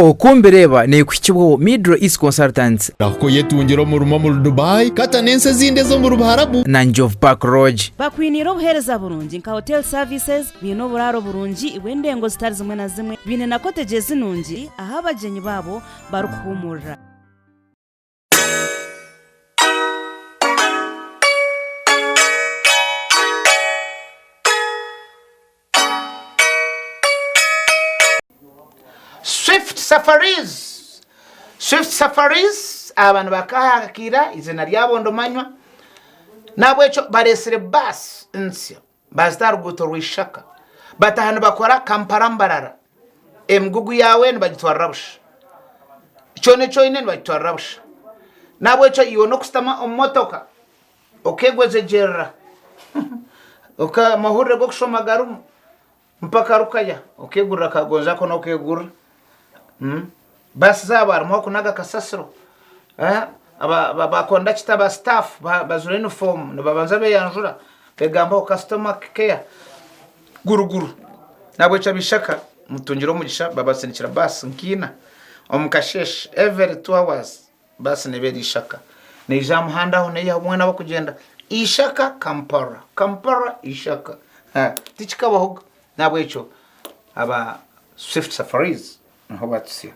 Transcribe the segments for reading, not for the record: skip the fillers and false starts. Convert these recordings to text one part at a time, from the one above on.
Okumbireeba neekuhikibwaho Middle East Consultants. Rahuka oyetungire omurimo omuri Dubai, Qatar n'ensi ezindi ez'omuri Buharabu. Na Njovu Park Lodge. Bakwiniire obuheereza burungi nka hotel services, baine oburaaro burungi bw'endengo zitari zimwe na zimwe, baine na cottages nungi ahu abagyenyi baabo barikuhuumurira. Swift Safaris Swift Safaris abantu bakahakiira izina ryabo ndimanywa nahabwekyo baresire baasi nsya bazita aha ruguuto rw'eishaka bataha nibakora Kampala Mbarara emigugu yaawe nibagitwarira busha kyona eki oine nibakitwarira busha nahabwekyo iwe n'okushutama omu motoka Okeegwejegyerera, amahurire g'okushoma garimu mpaka rukaya okeegurira ka gonzi ako n'okeegurira. Baasi zaabo harimu ah'okunaga kasasiro, ba kondakita ba sitaafu bajwaire yunifoomu nibabanza beeyanjura beegambaho kasitoma keya guruguru. Nahabwekyo ab'eishaka mutungire omugisha babasindikira baasi nka ina omu kasheeshe every two hours. Baasi neeba eri Ishaka. Neija aha muhanda aho neeyiha boona abarikugyenda. Ishaka Kampala, Kampala Ishaka. Ha, tikikabahoga. N'ahabw'ekyo aba Swift Safaris niho batutsya.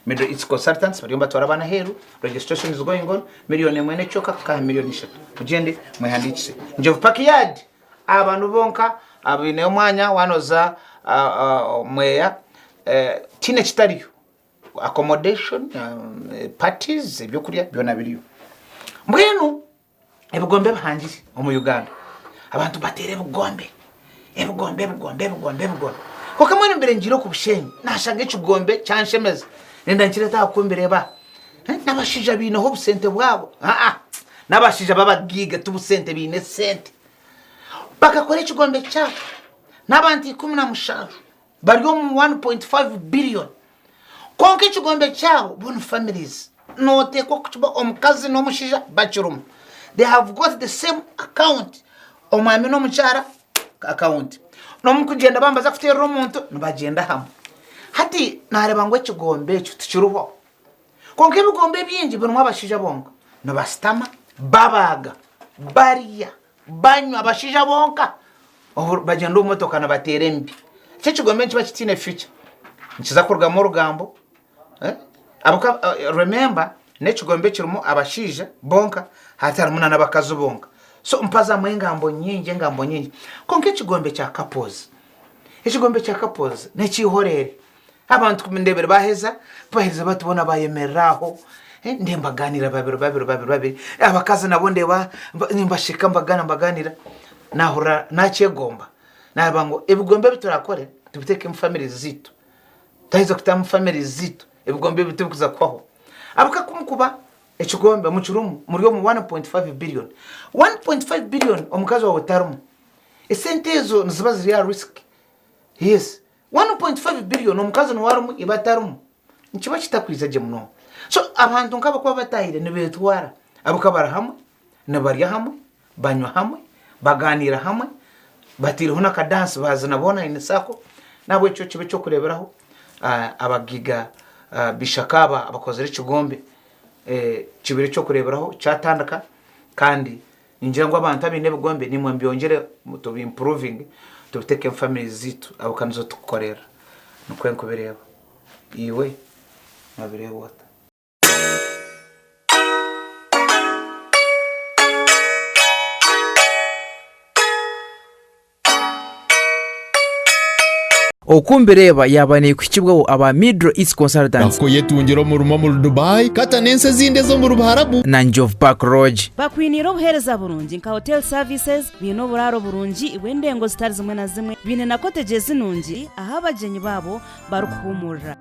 Middle East Consultants bariyo nibatwara abaana aheeru, registration is going on, million emwe n'ekicweka kuhika aha million ishatu. Mugyende mwehandiikise. Njovu Park Yard, aba nibo bonka abaineyo omwanya waaba nooza Mweya, tihaine ekitariyo. Accommodation, parties, ebyokurya byona biriyo. Mbwenu ebigombe bihangire omu Uganda, abantu bateera ebigombe, ebigombe, ebigombe, ebigombe, ebigombe. Kwonka mbwenu mbire ngiire oku Bushenyi nashanga ekigombe kyanshemeza, nenda nkireete aha kumbireeba. N'abashaija baineho obusente bwabo, aa n'abashaija b'abagaiga ti busente baine esente. Bakakora ekigombe kyabo n'abantu 17. Bari omu 1.5 billion kwonka ekigombe kyabo bo ni families notekwa kukiba omukazi n'omushaija bakirimu they have got the same account omwami n'omukyara account n'omukugyenda baba nibaza kuterera omuntu nibagyenda hamwe hati nareba ngu ekigombe ekyo tikiriho kwonka ebigombe ebingi birimu abashaija bonka nibasitama babaaga barya Banywa abashaija bonka obu bagyenda omu motoka nibateera emibi. Ekyo ekigombe nikiba kitaine future. Nikiza kurugamu orugambo. Ahabw'okuba remember n'ekigombe ekirimu abashaija bonka hati harimu n'abakazi bonka. So mpazamu engambo nyingi engambo nyingi. Kwonka ekigombe kya couples, ekigombe kya couples n'eky'eihoreere. Abantu ku ndeebire baaheza, ku baaherize bati boona baayemerera aho, ndeeba mbagaaniira babiri babiri babiri babiri, abakazi nabo ndeeba nimbasheka mbagaaniira mbagaaniira, naahurira naakyegomba, naareeba ngu ebigombe ebi turaakore tubiteeke omu families zaitu, twaheza kutamu families zaitu, ebigombe ebi tibikuza kuhwaho. Ahabw'okuba ku mukuba ekigombe mukirimu muri omu 1.5 billion, 1.5 billion omukazi waawe tarimu, esente ezo niziba ziri aha risk, yes. 1.5 billion omukazi niwe arimu iba atarimu nikiba kitakwija gye munonga so abantu nkabo kuba batahire nibetwara ahabw'okuba bari hamwe nibarya hamwe banywa hamwe baganiira hamwe bataireho n'akadansi bazina boona in circle nahabwekyo kibe ekyokureberaho abagaiga bishaka aba abakozire ekigombe kibire ekyokureberaho kyatandika kandi Ningira ngu abantu abaine ebigombe naimwe mubyongyere tubi improvinge tubiteeke omu families zaitu ahabw'okuba nizo turikukorera. Nikwo nkubireeba. Iwe noobireeba ota? Oku mbireeba yaaba neekuhikibwaho aba Middle East Consultants. Rahuka oyetungire omurimo omuri Dubai, Qatar n'ensi ezindi ez'omuri Buharabu. Na Njovu Park Lodge. Bakwiniire obuheereza burungi nka hotel services, baine oburaaro burungi bw'endengo zitari zimwe na zimwe, baine na cottages nungi ahu abagyenyi baabo barikuhuumurira.